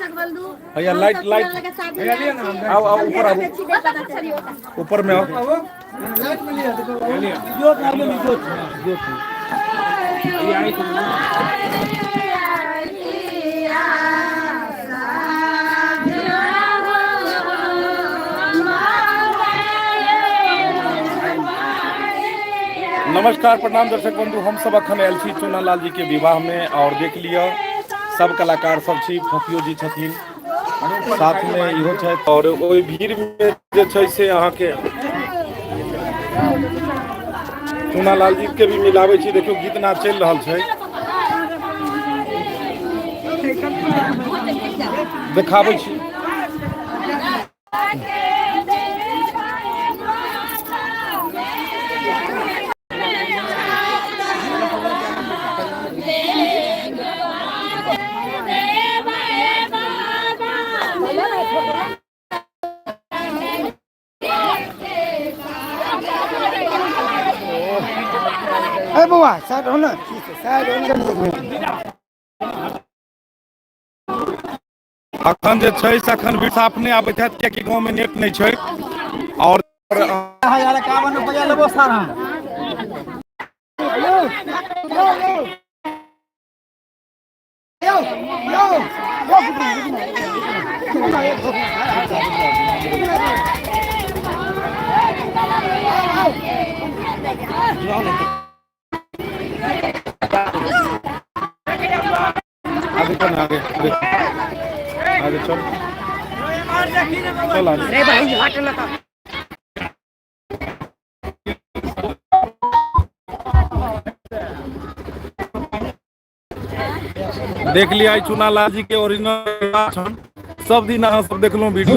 दर्शक बंधु। भैया, हम लाइट सब लाइट चुना लगा शादी में आयल छी। आओ आओ ऊपर अंधेरा आबू में छी, नहीं पता चली होता। ऊपर में आओ। नमस्कार प्रणाम दर्शक बंधु, हम सब अखन आयल छी चुना लाल जी के विवाह में और देख लिअ सब कलाकार सब छी, फफियो जी छथिन साथ में इहो छथि और ओहि भीड़ में जे छै से अहाँके चुना लाल जी के भी मिलाबै छी। देखियौ गीत नाद चलि रहल छै, देखाबै छी। ए बौआ, साइड हो ना, ठीक है, साइड हो ना। अखन जे छै से अखन भी साफ नहि आबैत हैत कियाकि गाँवमे नेट नहि छै। और 1051 रुपया लेबो सर हम। यो यो यो यो यो आगे चल, आगे आगे आगे चल चल आगे। अरे भाई हट लगा। देख लिया चुना लाल जी के ओरिजिनल सब दिन अहाँ सब देखलहुँ वीडियो।